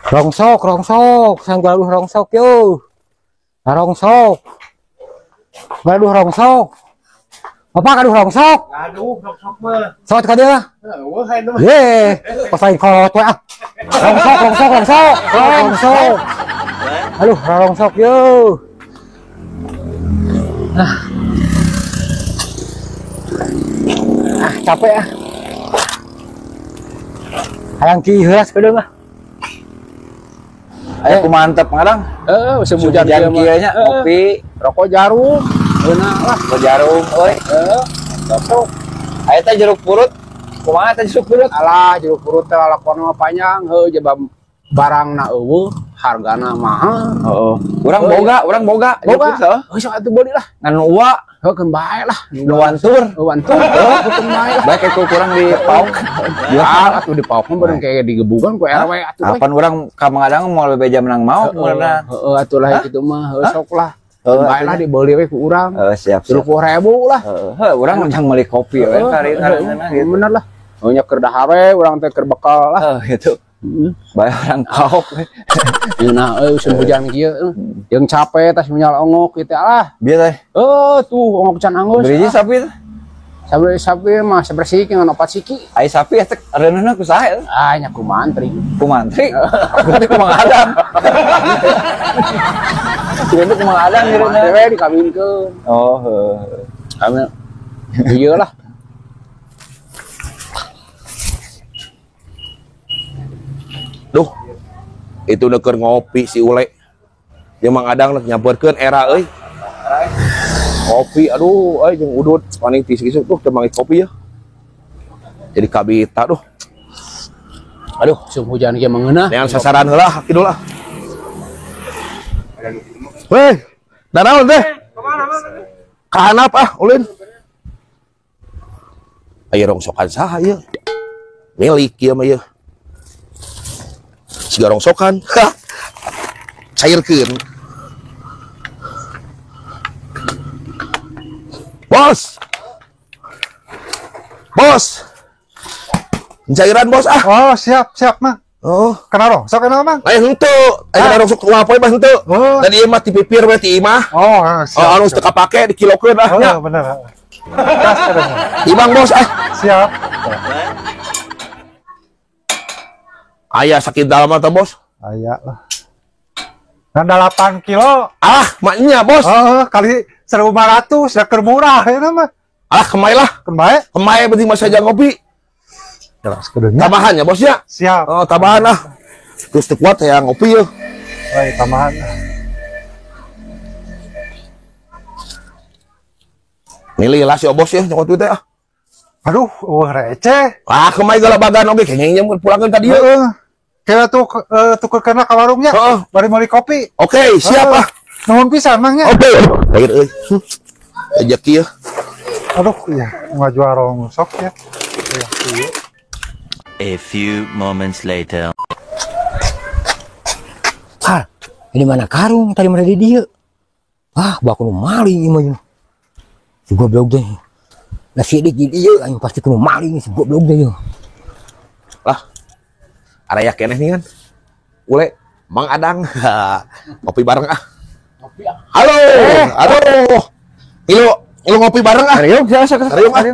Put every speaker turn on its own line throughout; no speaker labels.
Rongsok, rongsok, sang gaduh rongsok yo. Rongsok. Gaduh rongsok. Apa gaduh rongsok?
Gaduh rongsok mah.
Sok ka dieu.
Eueuh hae mah.
Ye, pasain kolot we ah. Rongsok, rongsok, rongsok. Rongsok. Aduh, rongsok yo. Ah. Ah, capek ah. Hayang ki heula sakedeung ah.
Aya ku mantep ngadang.
Heeh, musim hujan
kieu nya ngopi,
rokok jarum. Beunang lah,
rokok jarum euy.
Heeh. Cocok.
Aya teh jeruk purut. Kumaha teh jeruk purut?
Alah, jeruk purut teh lalakon mah panjang heuh jaba barangna eueuh, hargana mahal.
Heeh. Urang boga, urang boga.
Boga. Heuh sok atuh beuli lah.
Ngan uwa.
Heuh keun bae lah.
Nu wantur.
Wantur. Heuh keun bae lah.
Bae ku kurang di pauk.
Jual atuh di pauk mah bareng kayak digebugan ku RW atuh.
Kapan urang ka Mangadang moal bebeja menang maok meurna.
Heeh atuh lah kitu mah heuh sok lah. Bae lah dibeli we ku urang.
Heeh siap.
30.000 lah.
Heeh, urang jang meuli kopi we kari-karina gitu.
Bener lah. Oh nya keur dahar we urang teh keur bekal lah.
Heeh gitu. Bae urang pauk we.
Nah, euy musim hujan kieu jeung capek tas menyal ongok kitu lah.
Bieu teh.
Heuh tuh ongok can anggeus.
Beri sapi teh.
Sapi sapi mah sebersih ngan opat siki.
Ai sapi teh reuneuhna ku saha eta?
Ah nya ku mantri.
Ku mantri? Berarti ku Mang Adang. Berarti ku Mang Adang reuneuhna.
Mantri we dikawinkeun.
Oh heuh.
Kami ieu lah.
Duh, itu neukeun ngopi si Ule. Jeung Mang Adang nyamperkeun era euy. Kopi aduh euy jeung udut paling tisuk tuh teu manggih kopi ya. Jadi kabita duh.
Aduh, musim hujan kieu mengeunah.
Neang sasaran heula kidul lah. Weh, nanaon teh? Ka handap ah ulin. Aya rongsokan saha ieu? Milik ieu mah ieu. Siga rongsokan. Cairkeun. Bos. Bos. Cairan bos ah.
Oh, siap, siap, Mang.
Oh,
kena rongsok kena, Mang?
Lain henteu. Aya kena rongsok kumaha poe mah henteu.
Oh.
Tadi ieu mah ti pipir we ti imah.
Oh, siap.
Oh, anu teu kapake dikilokeun ah nya.
Oh, bener. Gas katanya.
Ibang bos ah.
Siap.
Aya sakit dalam mah teh bos?
Aya lah. Ngan 8 kilo.
Ah, maknya bos.
Oh, kali 1.500, da keur murah ya mah.
Ah, kemai lah.
Kemai?
Kemai penting mah saja ngopi.
Jelas kudunya.
Tambahan ya bos ya?
Siap.
Oh, tambahan lah. Terus teu kuat ya ngopi ya.
Baik, tambahan.
Milih lah si bos ya nyokot teh ah.
Aduh, eueuh receh.
Ah, kemai galabagan oge kenging nyem pulangkeun ka dieu.
Heeh. Kira tuh tukerkeun ka warungnya.
Heeh.
Bari meuli kopi.
Oke, siap ah.
Nuhun pisan Mang nya.
Oke. Lain euy. Rezeki ya.
Aduh, ya ngajual rongsok ya. Ya.
A few moments later.
Ah, ini mana karung tadi mana di dia? Ah, bakal maling ini mah. Si goblok teh. Lah si dik di dia aing pasti kudu maling si goblok teh.
Lah. Araya keneh nih kan. Ule, Mang Adang. Ngopi bareng ah.
Ngopi ah.
Halo. Aduh. Ilu, ilu ngopi bareng ah.
Riung,
riung ah.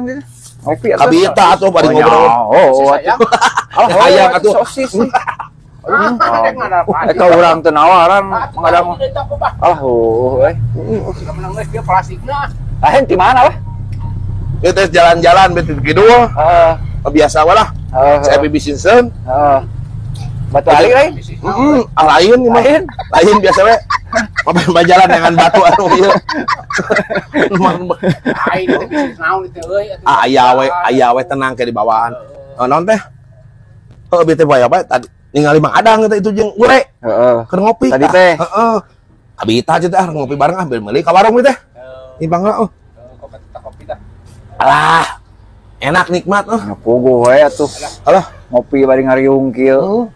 Ngopi atuh.
Kabita atuh bari ngobrol.
Oh, atuh.
Hayang atuh.
Sosis. Eta urang teu nawaran Mang Adang. Alah, heuh euy.
Siga menang geus ieu plastikna.
Lain di mana lah?
Ieu teh jalan-jalan beuti kidul.
Heeh.
Biasa we lah.
Heeh.
Saya bisniskeun.
Heeh. Batu ali lain?
Heeh, ah lain mah.
Lain.
Lain biasa we. Main jalan dengan batu anu ieu.
Lain teh bisnis naon teh euy.
Ah aya we tenang ke di bawaan. Naon teh? Heuh beuti bae apa tadi ningali Mang Adang teh itu jeung Ule.
Heeh.
Keur ngopi.
Tadi teh.
Heeh. Kabita aja teh ngopi bareng ah meuli ka warung teh. Imbang oh.
Kopi tah.
Alah. Enak nikmat oh.
Puguh we atuh.
Alah,
ngopi bari ngariung kieu.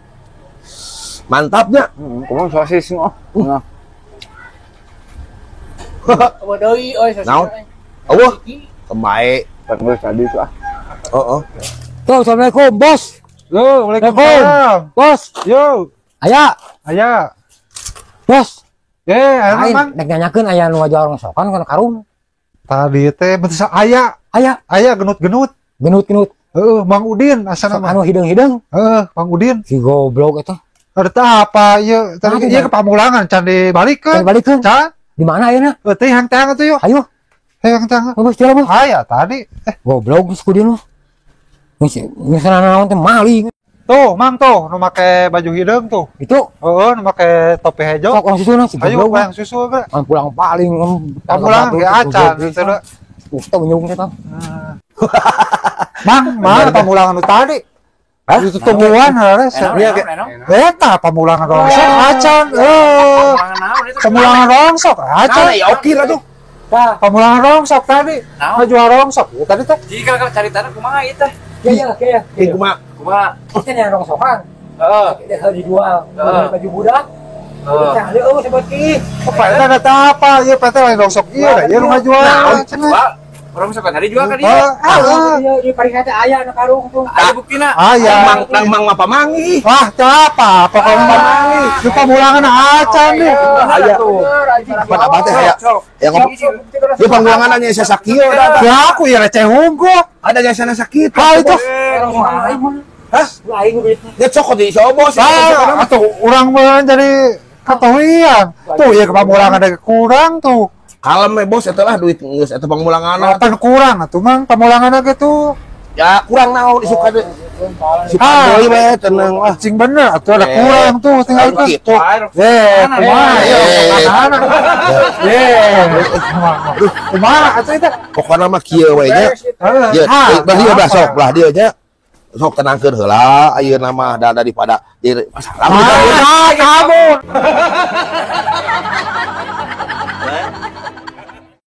Mantapnya.
Kumaha sosis mah. Nah.
Eueuh deui euy sosis.
Naon? Eueuh. Kemae.
Geus tadi tuh ah.
Heeh.
Tuh, assalamualaikum, Bos.
Yo, waalaikumsalam.
Bos.
Yo.
Aya.
Aya.
Bos.
Eh, aya
Lain,
Mang.
Rek nanyakeun aya nu ngajual rongsokan kana karung.
Tadi teh betul aya.
Aya.
Aya genut-genut.
Genut-genut.
Heeh, Mang Udin asana
Sok
mah.
anu hideung-hideung.
Heeh, Mang Udin.
Si goblok eta.
Ada teh apa ieu?
Nah,
Tadi ieu ke Pamulangan can dibalikeun.
Can dibalikeun.
Can.
Di mana ayeuna?
Heuh, teh hang teang atuh yuk.
Ayo.
Hayang teang.
Bos, jalan, Bos.
Aya tadi. Eh,
Goblok geus ku mah. Geus geus naon teh maling.
Tuh, Mang tuh, nu make baju hideung tuh.
Itu.
Heeh, nu make topi hejo.
Sok orang susu si
Ayo,
goblok.
yang susu ge.
Kan pulang paling
Pamulangan ge acan teu da.
Tuh nyung teh.
Mang, mana pamulangan nu tadi?
Hah?
Itu tungguan harus. Eta pamulangan rongsok acan. Eh, pamulangan rongsok acan.
Nah, ya oke lah tuh.
Tah,
Pamulangan rongsok tadi. Ngajual rongsok. Ya, tadi teh.
Jadi kalau cari tanah kumaha ieu teh?
iya iya
Eh,
iya.
kumaha?
Kumaha?
Itu yang rongsokan.
Heeh.
Dia harus dijual.
Heeh.
Baju budak. Heeh. Teh sebut ki.
Apa eta ada apa? Ieu PT lain rongsok ieu da, ieu nu ngajual. Cenah.
Wah, orang sok tadi jual ka dia.
Oh, ah, ah.
Iya, di paring teh aya na karung tuh.
Aya buktina.
Aya.
Mang nang mang mah pamangi.
Wah, teu apa? Pokoknya mah di pamulangan acan nih.
Aya. Pan abah teh aya. Yang ngomong. Dia panggulangan nya saya sakieu da.
Ya aku ya receh unggul.
Ada jasa sakit.
Ah itu.
Hah?
Aing duitnya.
Dia cokot di sobos.
Ah, atuh urang mah jadi katohian. Tuh ya ke pamulangan ada kurang tuh.
Kalem we bos eta lah duit geus eta pangmulangan.
Apa kurang atuh Mang pamulangan gitu.
Ya kurang naon isukan deui.
Ah.
Deui we tenang lah.
Cing bener atuh ada
Eh,
kurang tuh tinggal
lain
itu.
gitu.
Eh, kumaha ya
Eh.
kumaha. Eh, kumaha atuh itu.
Pokona mah kieu we nya.
Heeh.
Ya,
Ah,
belah dia belah sok belah dia nya. Sok tenangkeun heula ayeuna mah da daripada di masalah.
Ah, kabur.